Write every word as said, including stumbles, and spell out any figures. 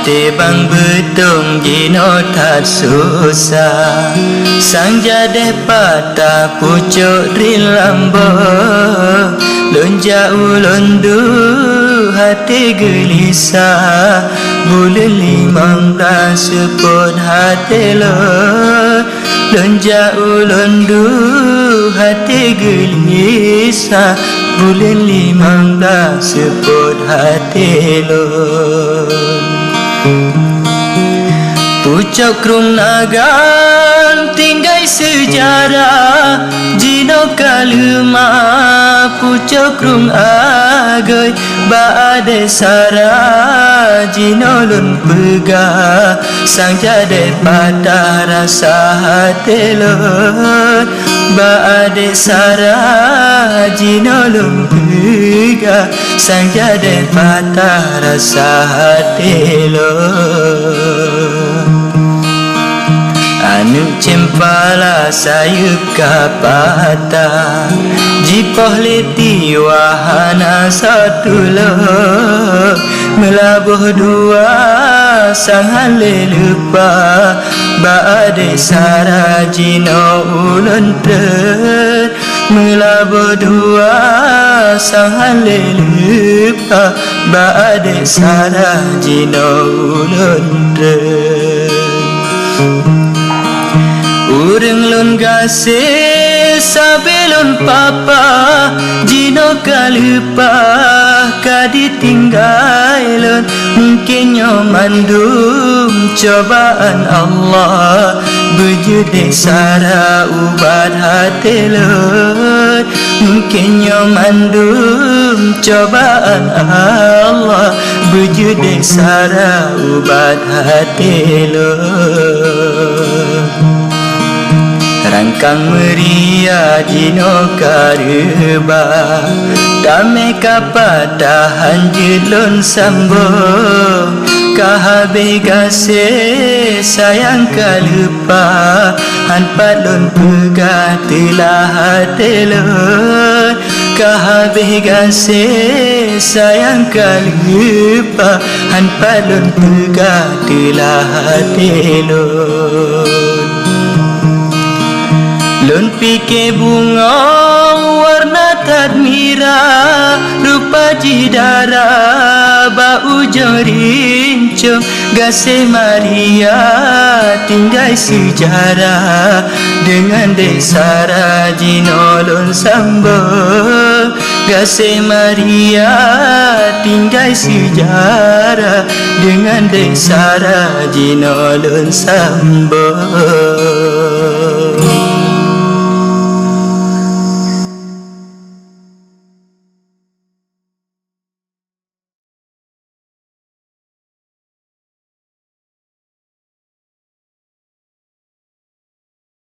Tibang beutông jinoe that susah, sang jadeh patah pucok rin lam boh. Lôn jak ulôn duek até geulisah, buleuen limong blah seupôt até lôn. Lôn jak ulôn duek até geulisah, buleuen limong blah seupôt até lôn. Pucok Krueng Nagan tinggai seujarah, jinoe ka leumah Pucok Krueng Agui. Bak adé Sara jinoe lôn peugah, sang jadeh patah rasa até lôn. Bak adé Sara jinoe lôn peugah, sang jadeh patah rasa até lôn. Aneuk ceumpala sayeuep ka patah, jipoh lé tiwa hana soe tulông. Meulaboh dua sang han lé leupah, bak adé Sara jinoe ulôn treun. Meulaboh dua sang han lé leupah, bak adé Sara jinoe ulôn treun. Ureuëng lôn gaséh sabe lôn papa, jinoe ka leupah ka ditinggai lôn. Mungken nyoe mandum cobaan Allah, beujeuet dék Sara ubat até lôn. Mungken nyoe mandum cobaan Allah, beujeuet dék Sara ubat até lôn. Rangkang meuria jinoe ka reubah, tamé ka patah han jeuet lôn sambông. Ka habéh gaséh sayang ka leupah, han pat lôn peugah teulah até lôn. Ka habéh gaséh sayang ka leupah, han pat lôn peugah teulah até lôn. Lôn pike bungöng warna that mirah, rupa jih dara bak ujoe rincong. Gaséh Maria tinggai seujarah, deungon dék Sara jinoe lôn sambông. Gaséh Maria tinggai seujarah, deungon dék Sara jinoe lôn sambông.